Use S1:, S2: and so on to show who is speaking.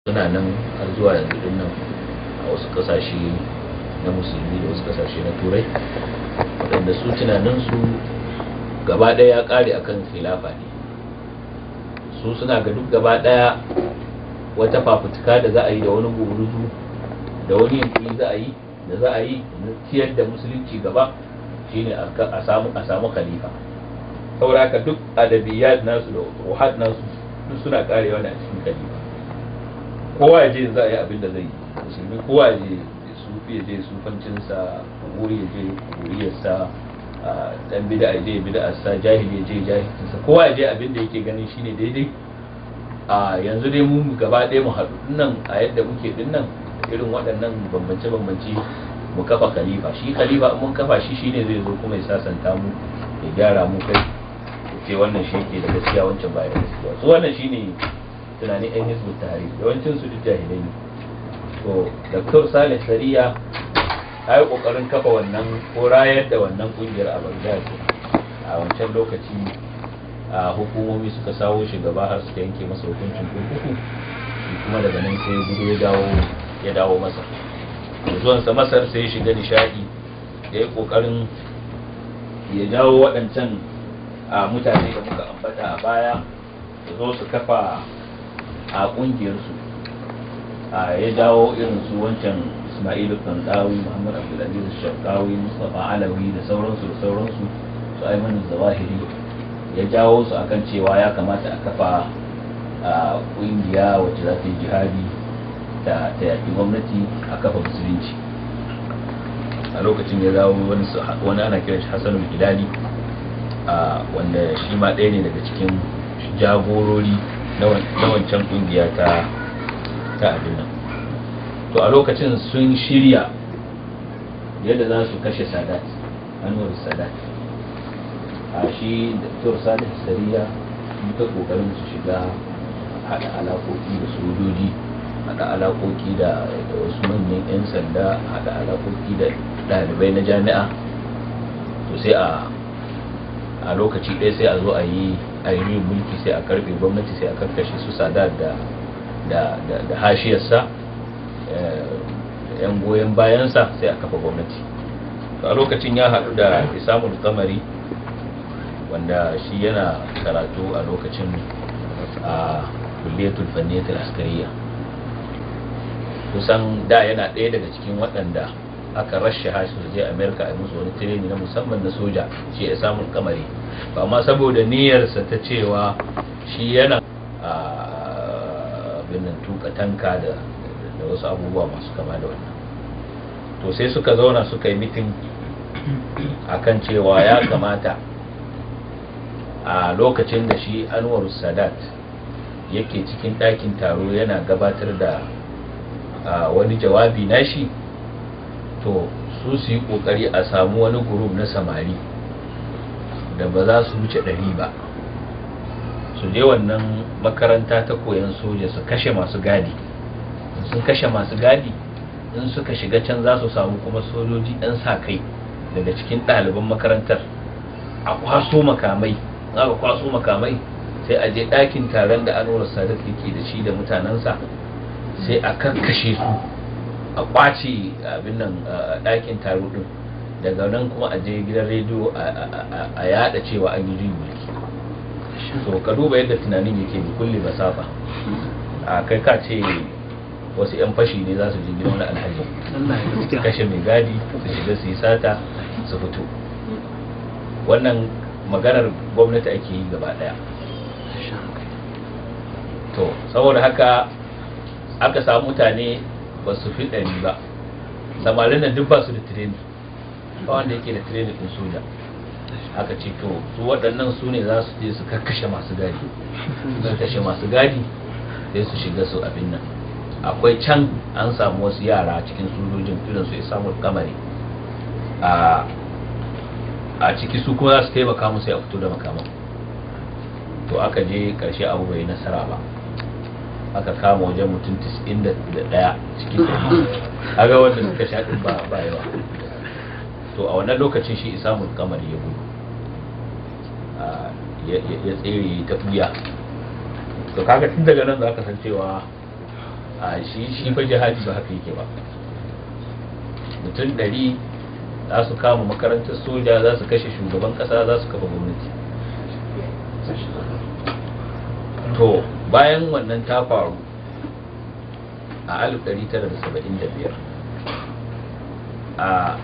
S1: Suna nan har zuwa yanzu din nan a wasu kasashe na Musulmi da wasu kasashe na Turai, waɗanda su tunaninsu gaba ɗaya ya ƙare akan khilafa ne. Su suna ga duk gaba ɗaya wata fafutuka da za a yi da wani gurguzu da wani yankuri za a yi da za a yi na ciyar da Musulunci gaba shine a samu khalifa. Saboda haka duk adabiyat nasu da ruhat nasu duk suna karewa ne a cikin khalifa. Kowa ya je za a yi abin da zai yi, Musulmi kowa ya je, sufi ya je sufancinsa, wuri ya je wuriyarsa, dan bid'a ya je bid'arsa, jahili ya je jahilcinsa, kowa ya je abin da yake ganin shine daidai. A yanzu dai mu gaba ɗaya mu haɗu nan a yadda muke din nan, irin waɗannan bambance-bambance, mu kafa khalifa. Shi khalifa mun kafa shi, shine zai zo kuma ya sasanta mu, ya gyara mu, kai ya ce wannan shi yake da gaskiya, wancan baya da gaskiya. Su wannan shine tunanin yan Hizbut Tahrir, yawancin su duk jahilai ne. To, Dr. Salih Sariya ya yi kokarin kafa wannan ko rayar da wannan kungiyar a Baghdad a wancan lokaci. A hukumomi suka sawo shi gaba har suka yanke masa hukuncin kurkuku. Shi kuma daga nan sai gudu ya dawo Masar. Zuwansa Masar sai ya shiga nishadi, ya yi kokarin ya jawo waɗancan a mutane da muka ambata a baya su zo su kafa a ƙungiyarsu. Ya jawo irin su wancan Ismailu Tantawi, Muhammad Abdulaziz Sharqawi, Mustapha Alawi da sauransu da sauransu, su Ayman Zawahiri, ya jawo su akan cewa ya kamata a kafa a ƙungiya wacce za ta yi jihadi ta yaƙi gwamnati, a kafa Musulunci. A lokacin ya dawo wani ana kiran shi Hassanul Hilali, wanda shi ma ɗaya ne daga cikin jagorori na wancan ƙungiya ta abin nan. To, a lokacin sun shirya yadda za su kashe Sadat, Anwar Sadat. A shi Dr. Salih Sariya sun ta kokarin su shiga haɗa alaƙoƙi da sojoji, haɗa alaƙoƙi da wasu manyan 'yan sanda, haɗa alaƙoƙi da ɗalibai na jami'a. To, sai a lokaci ɗaya sai a zo a yi mulki, sai a karɓe gwamnati, sai a karkashe su Sadat da hashiyarsa, yan goyon bayansa, sai a kafa gwamnati. To, a lokacin ya haɗu da Isamul Kamari, wanda shi yana karatu a lokacin a Kulliyatul Fanniyatul Askariya. Kusan da yana ɗaya daga cikin waɗanda aka rashe su je America a musu wani training na musamman na soja, shi ya samun Kamari. Ba amma saboda niyyarsa ta cewa shi yana abin tuka tanka da wasu abubuwa masu kama da wannan. To, sai suka zauna suka yi meeting akan cewa ya kamata a lokacin da shi Anwar Sadat yake cikin ɗakin taro yana gabatar da wani jawabi nashi, to su su yi ƙoƙari a samu wani group na samari da ba za su wuce 100 ba, su je wannan makaranta ta koyon soja su kashe masu gadi. Sun kashe masu gadi, in suka shiga can za su samu kuma sojoji ɗan sa kai daga cikin ɗaliban makarantar, a kwaso makamai. Aka kwaso makamai, sai a je ɗakin taron da Anwar Sadat yake da shi da mutanensa, sai a karkashe su, a kwace abin nan ɗakin taro ɗin. Daga nan kuma a je gidan rediyo a yada cewa an yi juyin mulki. To, ka duba yadda tunanin yake bi kulli masafa. A kai ka ce wasu 'yan fashi ne za su je gidan wani alhaji su kashe mai gadi, su shiga su yi sata su fito. Wannan maganar gwamnati ake yi gaba daya. To, saboda haka aka samu mutane ba su fi 100 ba, samarin nan duk ba su da training, ba wanda yake da training din soja. Aka ce to, su waɗannan su ne za su je su karkashe masu gadi. Su kashe masu gadi, sai su shiga su abin nan. Akwai can an samu wasu yara cikin sojojin irin su Isamu Kamari a ciki, su kuma za su taimaka musu ya fito da makaman. To, aka je karshe abu bai nasara ba, aka kama wajen mutum 91 cikin 100. Aga wanda suka sha din ba yawa. To, a wannan lokacin shi Isamu Kamari ya gudu, ya tsere ta buya. To, kaga tun daga nan za ka san cewa A shi fa jihadi ba haka yake ba. Mutum 100 za su kama makarantar soja, za su kashe shugaban kasa, za su kafa gwamnati. To bayan wannan ta faru a 1975, a